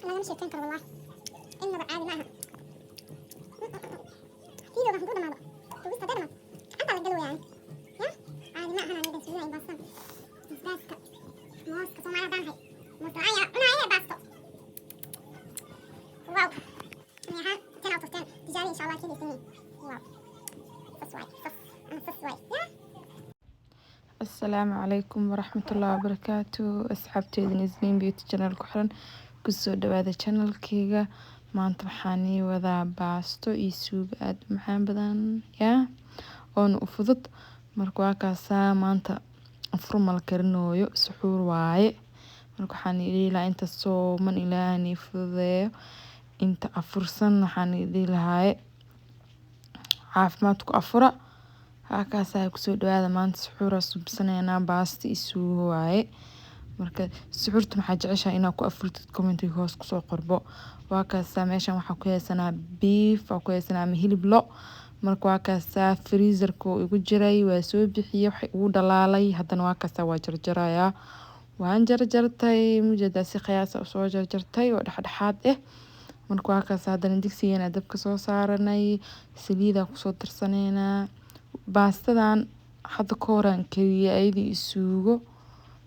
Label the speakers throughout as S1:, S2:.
S1: Lagama sheekeyn karo, wallahi innaba caadi ma aha. Videoga hadduu dhamaado, duubista hadday dhamaato, gacantaa la galo. Ya caadi ma ahan. Aniga suugada baastan, basbaaska, mooska. Soomaali haddaan nahay, moos la'aan yaa cunaaye baasto? Wow, ani ahaan 10 out of 10. Tijaabi, insha Allah keliya. Wow, sas waay, sas ama sas waay ya.
S2: Asalaamu calaykum waraxmatullaahi wabarakaatu. Asxaabteeda Nisniin Beauty Channel ku xiran, kusoo dhawaada channelkeyga. Maanta waxaan ii wadaa baasto iyo suugo aada u macaan badan yaa oona u fudud. Marka waa kaasaa, maanta afur mala karinooyo, suxuur waaye. Marka waxaan dhihi lahaa, inta sooman Ilaahay nii fududeeyo, inta afursan waxaan dhihi lahaaye caafimaad ku afura. Halkaasaa kusoo dhawaada. Maanta suxuura suubsanaynaa, baasto iyo suugo waaye. Marka suxuurta maxaa jeceshahay inaad ku afurtid? Commentiga hoos kusoo qorbo. Waa kaasaa, meeshan waxaa ku haysanaa beef, waa ku haysanaa ama hilib lo. Marka waa kaasaa, freezerka uu igu jiray, waa soo bixiyey, wax igu dhalaalay. Haddana waa kaasaa, waa jarjarayaa, waan jarjartay. Mujeedaa, si qiyaasa usoo jarjartay oo dhexdhexaad ah. Marka waa kaas, haddana digsigeena dabka soo saaranay, saliidaa kusoo darsaneynaa. Baastadan hadda ka horaan kariyay ayadii iyo suugo.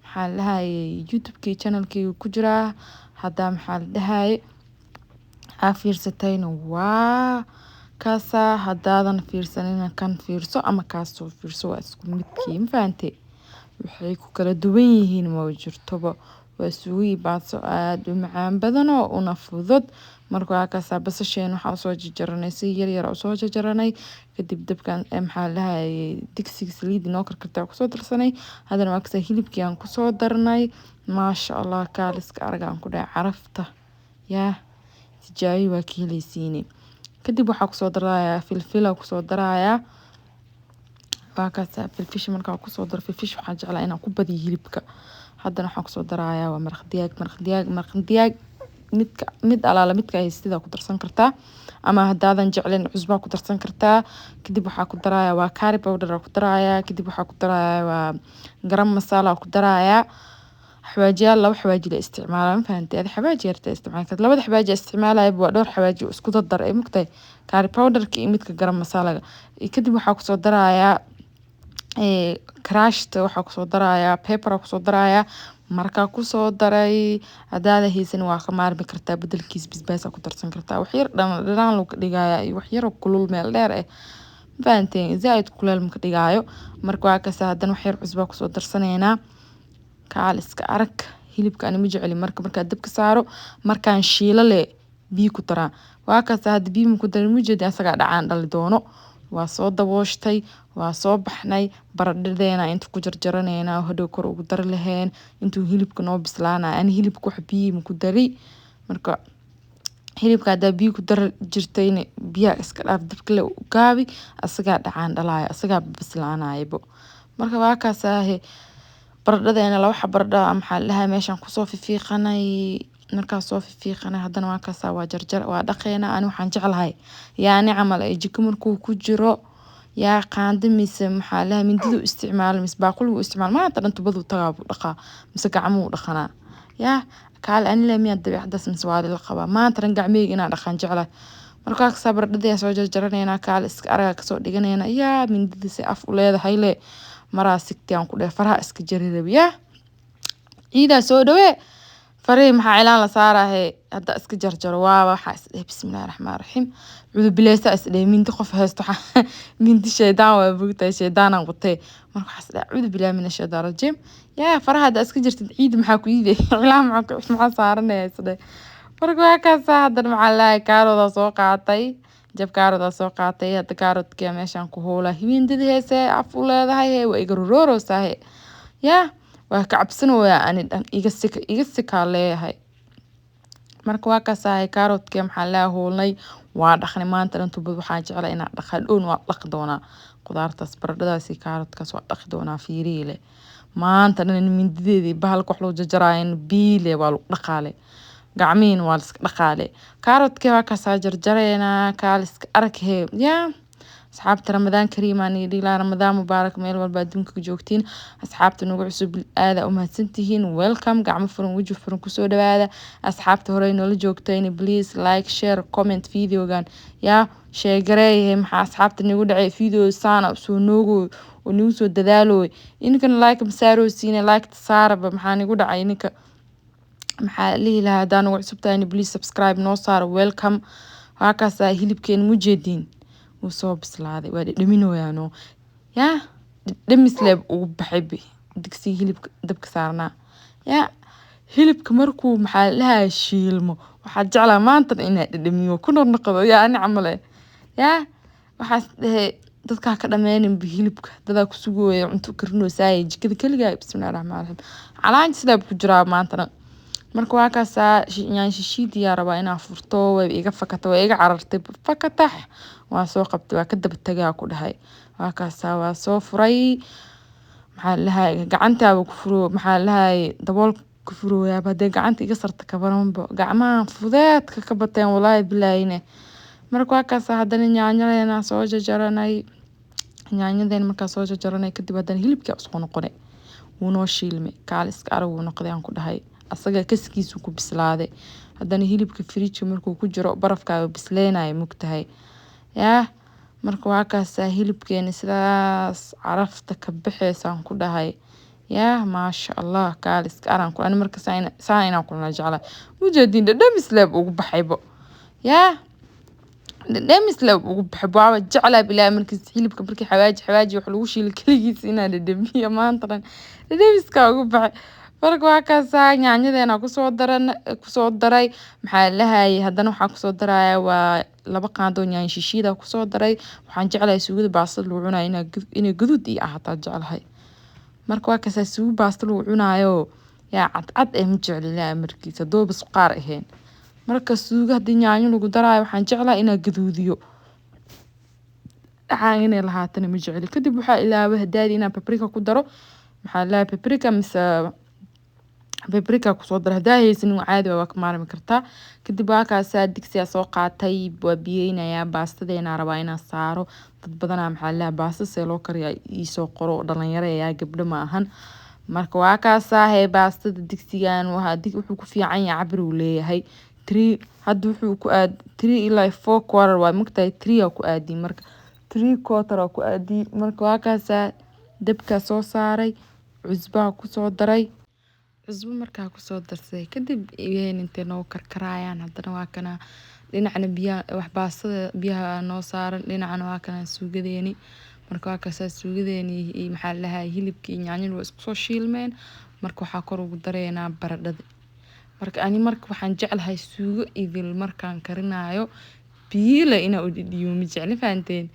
S2: Maxaa la dhahayay, YouTube-kii channelkeyga ku jiraa. Haddaa maxaa la dhahayay aa fiirsatayna, waa kaasaa. Haddaadan fiirsanina, kan fiirso ama kaas soo fiirso, waa isku midkii. Ma fahantay? Waxay ku kala duwan yihiin ma jirtoba. Waa suugo iyo baasto aada u macaan badan oo una fudud. Marka waa kaasaa, basasheena waxaa usoo jarjaranay si yar yar usoo jarjaranay. Kadib dabkan, maxaa la dhahayay, digsiga saliid inoo karkartay kusoo darsanay. Haddana waa kaasaa, hilibkii aan kusoo darnay. Maasha Allah, kaaliska aragaan ku dhahay, carafta yaa tijaabi, waa ka heleysiine. Kadib waxaa kusoo darayaa filfila, kusoo darayaa. Waa kaasa, filfisha markaa kusoo daro, filfish waxaan jeclaa inaan ku badiyo hilibka. Haddana waxaan kusoo darayaa waa maraq digaag. Maraq digaag, maraq digaag midka mid alaala midka haystida ku darsan kartaa, ama haddaadan jeclayn cusbaa ku darsan kartaa. Kadib waxaa ku darayaa waa curry powder ku darayaa. Kadib waxaa ku darayaa waa garam masala ku darayaa. Xawaajiyaal, laba xawaaji la isticmaala, ma fahantay? Adi xawaaji yarta isticmaali karta. Labada xawaaji isticmaalaya waa dhowr xawaaji oo isku dardar ay mugtahay, curry powderka iyo midka garam masalaga. Kadib waxaa kusoo darayaa crushed, waxaa kusoo darayaa pepper kusoo darayaa. Markaa kusoo daray, hadaada haysan waa ka maarmi kartaa, bedelkiis basbaas ku darsan kartaa. Wax yar dhanaan lagu ka dhigayaa iyo wax yar oo kulul meel dheer eh, ma fahanteen? Zaaid kuleel ma ka dhigaayo. Marka waa kasa, haddana wax yar cusbaa kusoo darsaneynaa. Kaal iska arag hilibka, ani ma jecli. Marka markaa dabka saaro, markaan shiilo le biyo ku daraa. Waa kasa, hadda biyo ma ku darin, mujeedi asagaa dhacaan dhali doono. Waa soo dabooshday, waa soo baxnay. Baradhadeena inta ku jarjaraneynaa, hadhow kor ugu dari laheen intuu hilibka noo bislaanaya. Ani hilibka wax biyo ma ku dari. Marka hilibka haddaa biyo ku dari jirtayna, biyaha iska dhaaf, dabka le gaabi, asagaa dhacaan dhalaayo, asagaa bislaanayabo. Marka waa kaasaahe, baradhadeena laba xabo baradho maxaa la dhahaa meeshaan kusoo fifiiqanay. Markaa soo fifiiqanay, haddana waa kaasaa, waa jarjar, waa dhaqeynaa. Ani waxaan jeclahay yaani camal ay jiko markuu ku jiro yaa qaando mise maxaa la dhahaa mindidu isticmaalo mise baaquligu isticmaalo, maanta dhan tubadu tagaa buu dhaqaa mise gacmuhu dhaqanaa. Yaa kaale, ani le miyaa dabeecadaas mise waa lila qabaa? Maanta dhan gacmaheyga inaan dhaqaan jeclahay. Marka kasaa, baradhadii soo jarjaraneynaa, kaale iska aragaa kasoo dhiganeynaa. Yaa mindida si af u leedahay le, maraa sigti aan ku dheh, faraha iska jari rabi. Yaa ciidaa soo dhawee, farihii maxaa cilaan la saarahe hadda iska jarjaro. Waaba waxaa is dhehe, bismillahi raxmaan raxiim, cudubileysa is dhehe. Mindi qof haysto, mindi shaydaan waa bogtahay, shaydaanaan qutay. Marka waxaa is dhehe, acuudu billahi min ashaytaan rajiim. Yaa faraha hadda iska jirtid, ciid maxaa ku iiday, cilaan maxaa ku maxaa saaranaya is dhehe. Marka waa kaasaa, haddana maxaa lahay, kaaroodaa soo qaatay, jab kaaroodaa soo qaatay. Hadda kaaroodkia meeshaan ku hoolaa. Himindadii heesee af u leedahay he, waa iga rorooreysaa he. Yaa waa ka cabsanayaa ani dhan, iga sika, iga sikaa leeyahay. Marka waa kaasahay, kaaroodkii maxaa lahaa hoolnay, waa dhaqnay. Maanta dhan tubad waxaa jeclaa inaan dhaqa dhown, waa dhaqi doonaa qudaartaas, baradhadaas iyo kaaroodkaas waa dhaqi doonaa. Fiiriile maanta dhan mindideedii bahalka wax lagu jarjaraayan biile waa lagu dhaqaale, gacmihiina waa la iska dhaqaale. Kaaroodkii waa kaasaa, jarjareynaa, kaaliska arag hee. Yaa Asxaabta, Ramadaan kariim aan idhi ilaa Ramadaan mubaarak meel walba adduunka ka joogtiin. Asxaabta nagu cusub, aada u mahadsantihiin. Welcome, gacmo furan, weji furan kusoo dhawaada. Asxaabta horey noola joogtayna, please like, share, comment videogan yaa sheegareeyahay. Maxaa asxaabta nagu dhacay? Video saana soo noogo oo nagu soo dadaalooy, ininkan like masaarosiine, like saaraba. Maxaa nagu dhacay ininka? Maxaa lihi lahaa, haddaa nagu cusub tahayna, please subscribe noo saaro. Welcome. Waa kaasaa hilibkeen, mujeediin, wuu soo bislaaday, waa dhedheminooyaano yaa dhedhemis leeb ugu baxay digsiga hilibka dabka saarnaa. Yaa hilibka markuu, maxaa la dhahayaa, shiilmo, waxaa jeclaa maantana inaa dhedhemiyo ku noqnoqdo. Yaa ani camal eh, yaa waxaas dhehe dadkaa ka dhameyninba hilibka, dadaa ku sugooya, cunto karinoosaaya jikada keligaa. Bismillahi raxmaan raxiim. Calaanji sidaa ku jiraa maantana. Marka waa kaasaa yaanyo shishiidiyaa rabaa inaa furto, way iga fakata, way iga carartay, fakatax. Waa soo qabtay, waa ka daba tagaa ku dhahay. Waa kaasaa, waa soo furay. Maxaa la dhahay, gacantaaba ku furo, maxaa la dhahay, daboolka ku furooyaaba haddee gacanta iga sarta kabaranbo, gacmaha fudeedka ka bateen, walaahi bilaahine. Marka waa kaasaa, haddana yaanyadeena soo jajaranay. Yaanyadeena markaa soo jajaranay kadib, haddana hilibkii isku noqonay, wuu noo shiilmay, kaal iska arag wuu noqday aan ku dhahay, asaga kaskiisu ku bislaaday. Haddana hilibka fridge markuu ku jiro barafkaaga bisleenaya, mugtahay yaa. Marka waa kaasaa hilibkeena sidaas carafta ka baxeysaan ku dhahay. Yaa maasha Allah, kaal iska arag ku ani. Marka saa inaan kulana jeclahay, ujeedin dhadhamis leeb ugu baxaybo, yaa dhadhamis leeb ugu baxay. Waaba jeclaa bilaa markiis hilibka markii xawaaji xawaaji wax lagu shiilo keligiis inaan dhadhamiyo, maanta dhan dhadhamiskaa ugu baxay. Marka waa kaasaa, yaanyadeena kusoo daran, kusoo daray. Maxaa la dhahayay, haddana waxaa kusoo daraya waa 2 qaando yaanyo shishiida kusoo daray. Waxaan jeclahay suugada baastada lagu cunayo inay gaduud ii ahaataa jeclahay. Marka waa kaasaa, suugo baasta lagu cunaayo yaa cadcad eh ma jecli ilaa markiisa haddooba suqaar ahayn. Marka suugo haddii yaanyo lagu daraayo, waxaan jeclahay inaa gaduudiyo, dhacaan inay lahaatana ma jecli. Kadib waxaa ilaaway hadaadi inaan paprika ku daro. Maxaa la paprika mise paprika kusoo daro, hadaa haysanin caadi waa ka maarmi kartaa. Kadib waa kaasaa, digsiyaa soo qaatay, waa biyeynayaa, baastadeena rabaa inaan saaro. Dad badanaa, maxaa la baasta see loo kariyaa iisoo qoro, dhalinyaro ayaa, gabdho ma ahan. Marka waa kaasaa hee, baastada digsigan waa wuxuu ku fiican yahay cabir uu leeyahay three, hadda wuxuu ku aad 3 ilaa 4 quarter waa mogtahay, three aa ku aadiyay. Marka 3/4 aa ku aadiyay. Marka waa kaasaa, dabkaa soo saaray, cusbaa kusoo daray. Cusbo markaa kusoo darsaday kadib, iyeen intay noo karkarayaan, haddana waa kana dhinacna biyaha wax baastada biyaha noo saaran, dhinacna waa kana suugadeeni. Marka waa kaasaa, suugadeeni iyo, maxaa la dhahay, hilibkii iyo yaanyada waa isku soo shiilmeen. Marka waxaa kor ugu dareynaa baradhada. Marka ani marka waxaan jeclahay suugo idil markaan karinayo biyo inaa u dhidhiyo ma jecli, fahanteen?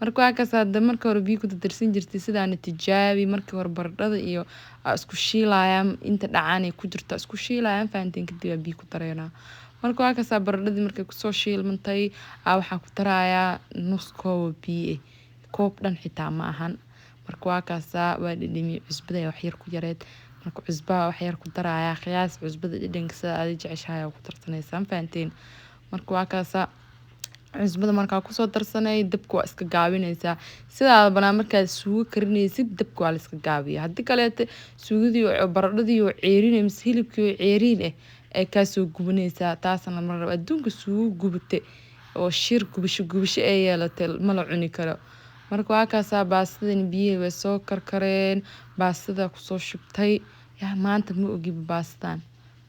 S2: Marka waa kaas, hadda marka hore biyo ku dardarsan jirtay, sidaana tijaabi. Markii hore baradhada iyo aa isku shiilayaan, inta dhacaan ay ku jirto isku shiilayaan, fahanteen? Kadib aa biyo ku dareynaa. Marka waa kaasaa, baradhadii markay kusoo shiilmantay aa waxaa ku darayaa nus koob biyo ah, koob dhan xitaa ma ahan. Marka waa kaasaa, waa dhidhimiye, cusbada wax yar ku yareed, marka cusbaha wax yar ku darayaa. Qiyaas cusbada dhadhanka sida aad jeceshahay ku darsanaysaa, fahanteen? Marka waa kaasaa, cusbada markaa kusoo darsanay, dabka waa iska gaabinaysaa. Sidaa banaa markaad suugo karinaysid, dabka waa la iska gaabiya. Haddii kaleete suugadii, baradhadii oo ceeriin mise hilibkii oo ceeriin ah ay kaasoo gubanaysaa, taasna lama rabo. Adduunka suugo gubate oo shir gubasho gubasho ay yeelatay ma la cuni karo. Marka waa kaasaa, baastadan biyihii way soo karkareen, baastada kusoo shubtay. Yaa maanta ma ogiba baastadan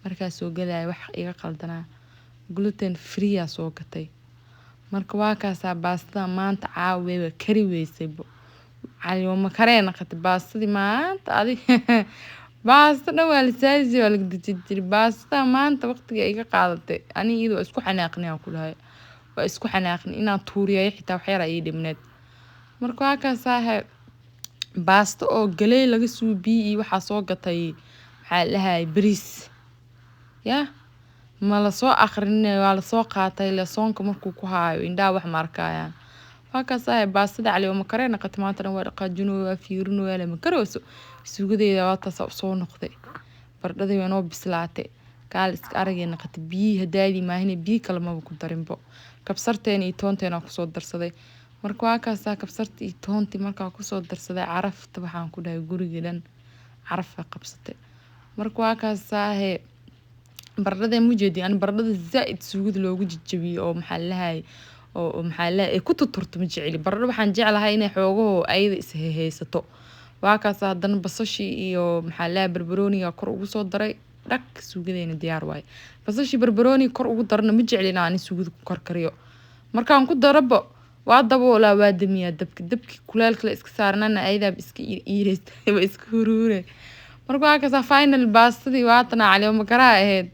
S2: markaa soo gadaya wax iga qaldanaa, gluten free aa soo gatay. Marka waa kaasaa, baastada maanta caawa kari weysay, caliyooma karee naqatay baastadii maanta. Adi baasta dhan waa la saari, waa laga dejin jiray. Baastada maanta waqtiga iga qaadatay, ani iyada waa isku xanaaqnay aan ku dhahay, waa isku xanaaqnay inaan tuuriyayo xitaa wax yar ii dhibneed. Marka waa kaasaa, baasto oo galey laga suubiyey iyo waxaa soo gatay, maxaa la dhahay, bariis. Yaa ma lasoo akrinay, waa lasoo qaatay. Soonka markuu ku haayo indhaha wax ma arkayaan. Waa kaasaa, baastada cali oo makaree naqatay maanta dhan, waa dhaqaajinooya, waa fiirinooya, lama karooso. Suugadeeda waa taasaa usoo noqday, baradhadii waa noo bislaatay, kaal iska aragay naqatay. Biyihii hadaadii maahine biyo kale maba ku darinbo. Kabsarteena iyo toonteena kusoo darsaday. Marka waa kaasaa kabsarta iyo toontii markaa kusoo darsaday, carafta waxaan ku dhahay guriga dhan carafay qabsatay. Marka waa kaasaahe baradhada mujeedi, ani baradhada zaaid suugada loogu jajabiyo oo maxaa lahay oo maxaa lahay ay ku tuturto ma jeceli. Baradho waxaan jeclahay inay xoogaho ayada is heheysato. Waa kaas haddana basashii iyo maxaa lahay barbarooniga kor ugu soo daray, dhag, suugadeena diyaar waaye. Basashii barbarooniga kor ugu darana ma jecli in aan suugada ku karkariyo. Markaan ku darabo waa daboolaa, waa damiyaa dabki, dabki kuleelka la iska saarnana ayadaaba iska iireysta, waa iska huruure. Marka waa kaasa final baastadii waatana caleemo makaraha ahayd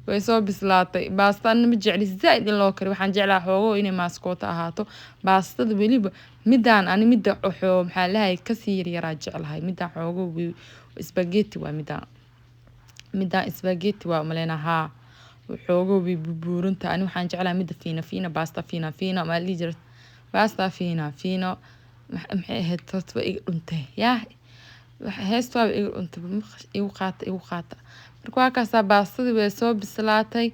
S2: way soo bislaatay. Baasta anna ma jecli zaaid in loo kariyo, waxaan jeclaha xoogo inay maaskoota ahaato baastada. Weliba midaan ani midda xoo maxaa lahay kasii yaryaraa jeclahay, midaan xoogo spaghetti waa midaan, midaan spaghetti waa maleyna haa, xoogo way bubuurinta. Ani waxaan jeclahay midda fiina fiina, baasta fiina fiina maa la dhihi jiray, baasta fiina fiino. Maxay ahayd horta? Waa iga dhuntay yaa, heesta waaba iga dhuntay, igu qaata, igu qaata. Marka waa kaasaa baastadii way soo bislaatay,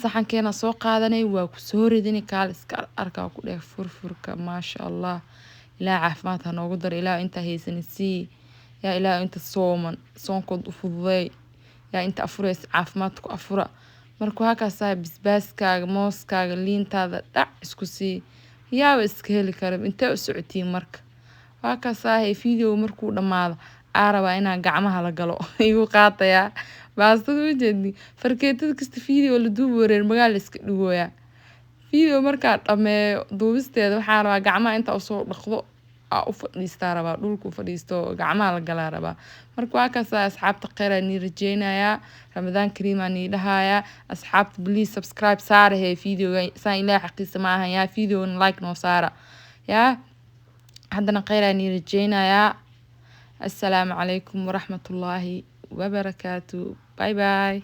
S2: saxankeena soo qaadanay, waa ku soo ridinay, kaal iska arkaa ku dheh furfurka. Maasha Allah, Ilaah caafimaad ha noogu daro, Ilaah intaa haysanin sii, yaa Ilaah inta sooman soonkood u fududeey, yaa inta afuraysa caafimaad ku afura. Marka waa kaasaa basbaaskaaga, mooskaaga, liintaada dhac isku sii, yaaba iska heli kara intee u socotiin. Marka waa kaasaa video markuu dhammaado aa rabaa inaan gacmaha la galo, igu qaatayaa baastada ujeedni farkeetada kasta. Video la duubi reer magaal iska dhigooyaa. Video markaa dhameeyo duubisteeda waxaa rabaa gacmaha intaa usoo dhaqdo aa u fadhiistaa rabaa, dhulka u fadhiisto, gacmaha la galaa rabaa. Marka waa kaasaa asxaabta, kheyr nii rajeynayaa, Ramadaan kariim aa nii dhahayaa. Asxaabta, please subscribe saara hee videoga, saan Ilaah xaqiisa ma ahan yaa, videogana like noo saara yaa. Haddana kheyr aa nii rajeynayaa. Assalaamu calaykum waraxmatullaahi wabarakaatu, bye bye.